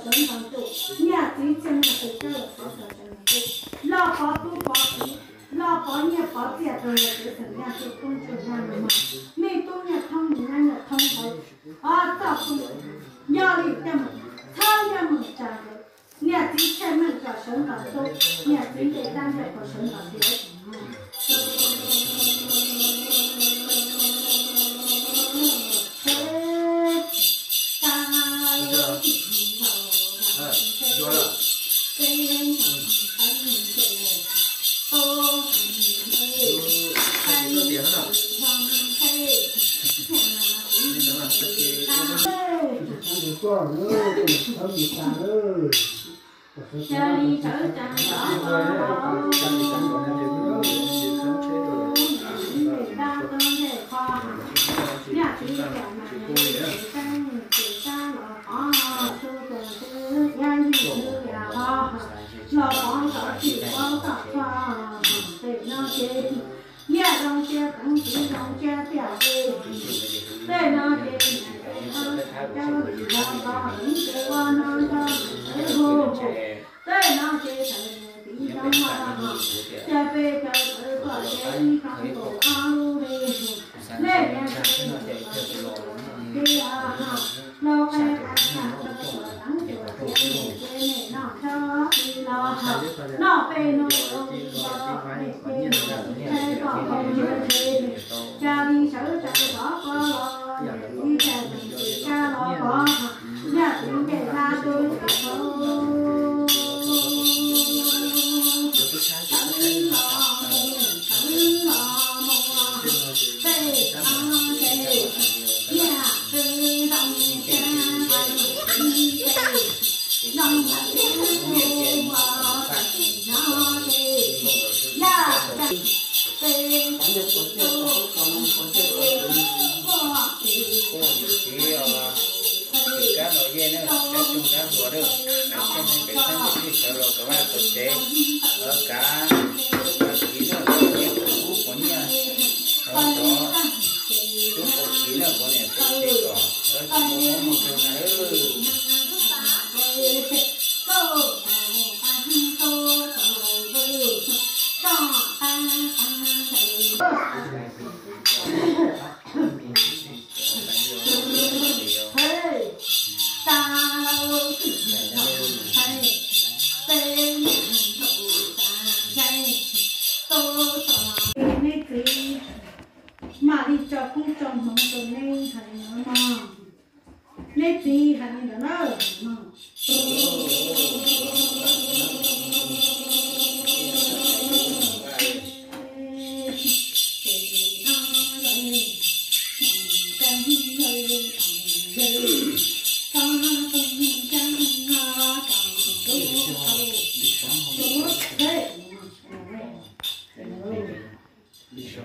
sawv ntaus ntuj, niam txiv txhiaj muaj tus kab los pov rau sawv ntaus ntuj, los pov tub pov kiv, los pov nyiaj pov txiaj rau yawg txiv xeem Yaj Txuj Tub Ntsuag Yaj no mog. Mej tub Nyiaj Thoob, me nyab Nyiaj Thoob ntawd, ob txoj koob yog li coj mus, txhob yog mus tsa nkawd. Niam txiv txhiaj meej kom sawv ntaus ntuj, niam txiv nqe dab ntawm kom sawv ntaus ntuj. Cia li sawv tsees rov qab los, nqe dab rau nqe qho, niam txiv tias mas nqe tsev tseeb nqe sab los qhov su tus twb iab yij twb yam ho, los qhov nkaus tsis paub tom txog, tej no ces niam zoo sia teev txiv zoo sia tiag li. Tej no ces niam txiv txhob cab tsis los los heev ces ua no nrog txiv hu. Tej no ces txawm niam txiv zoo los cas peb caw txawv kom ces ib qho nkaus ob lub li. Nej niam txiv txawm los ces los qe qe tag rau kom teev ces ua txiv ces nej noj tshab li los noj peb noj zoo li los nej ces niam txiv txhob kom ua ntse li. Cia li sawv tsees rov qab los, niam txiv tias nqe tsev tseeb los qhov, niam txiv nqe dab rau nqe qho, sawv los mus, sawv los mus, tej no ces niam txiv zoo siab, zoo siab ua no ces yaj Kab los yej na, kab tsoog kab hluas na, kab txheej pem txheej pem txheej sawv los kav vaj kav tsev, kav kav kiv na, kav nyiaj kav kub kav nyiaj, kav cov cub kav kiv na, kav niam kav txiv kom tsis muaj mob muaj nkeeg na. Neb txiv mam li tso koob tso hmoov rau neb hais li no mog. Neb txiv hais li ntawd na.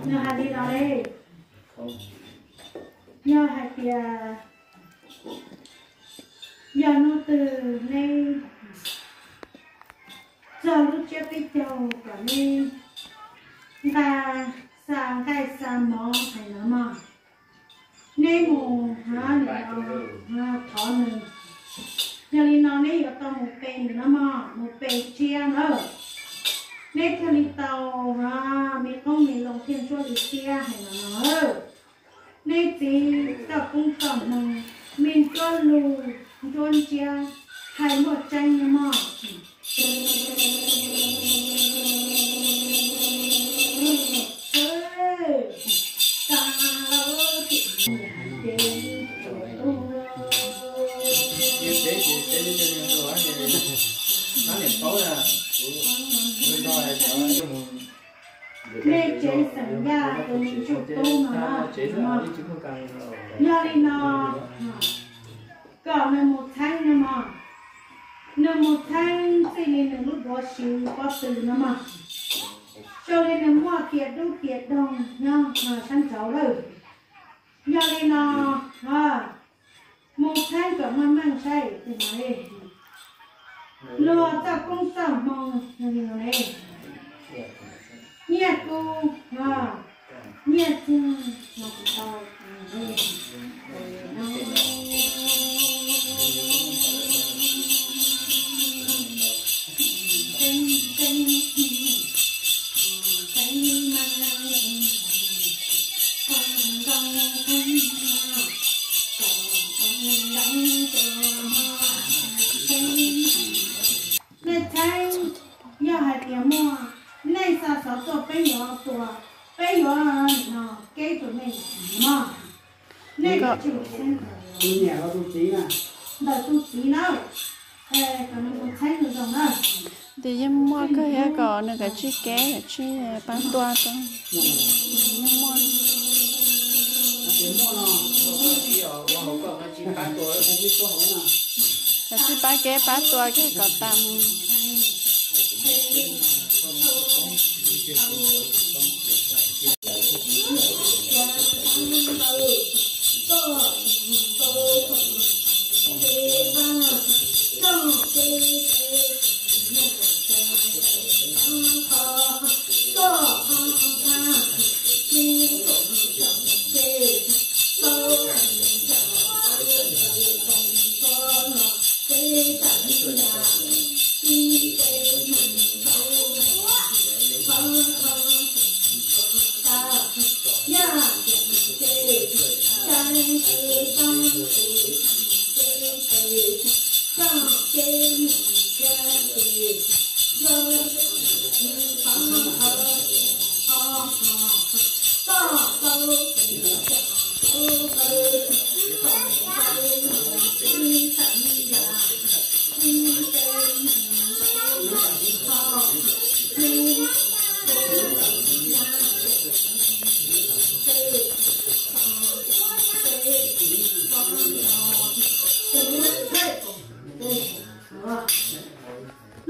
Nws hais li no li, yog hais tias yog hnub twg neb txog lub tsiab peb caug kom neb nqa xa nqaij xa mov hais no mog, neb mus hov nws, thov nws. Yog li no neb yuav tau mus pe nws no mog, mus pe tsiab na. Neb thiaj li tau me qoob me loo thiaj ntsuab li tsiab hais no no. Neb txiv txoj koob txoj hmoov, me ntsuab lug ntsuab ntsiab, hais muaj tseeb no mog. Nej tsev xeem Yaj tus me ntsuj tub no, yog li no kom nws mus txheeb no mog. Nws mus txheeb txij li nws lub duav siv pob tw no mog, zoo li nws muaj tias dub tias doog nyob sab nraud lawm. Yog li no, mus txheeb kom meej meej saib tus no li, luag txoj koob txoj hmoo li no li, nyiaj kub, nyiaj txiag los tsis tau. Tus niam los tus txiv na? Ntawm tus txiv na. Ces yeej muaj kawg thiab, kom nws kav tsij keb, kav tsij pab tua rau. Muaj. Kav tsij pab keb pab tua kiag kom tas mus.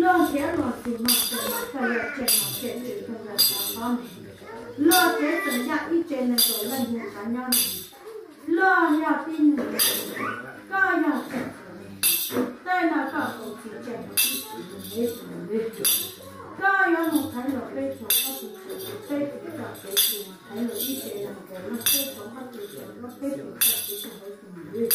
Luag thiab luag tsis mloog, tsis mloog koj yuav tseg mloog tseg tsis mloog lawm xav qhob ne. Luag tsev tseem yaj ib tsev neeg kaum leej mus kav nyob ne. Luag yog tib neeg, koj yog tseem, tej no koj kaum tsis tseg mus ib tug mus li. Koj yuav mus thaiv luag peb tug ob tug tsev, peb tug txoj kev mus thaiv luag ib tsev neeg kaum leej peb tug ob tug tsev, peb tug txoj kev mus li.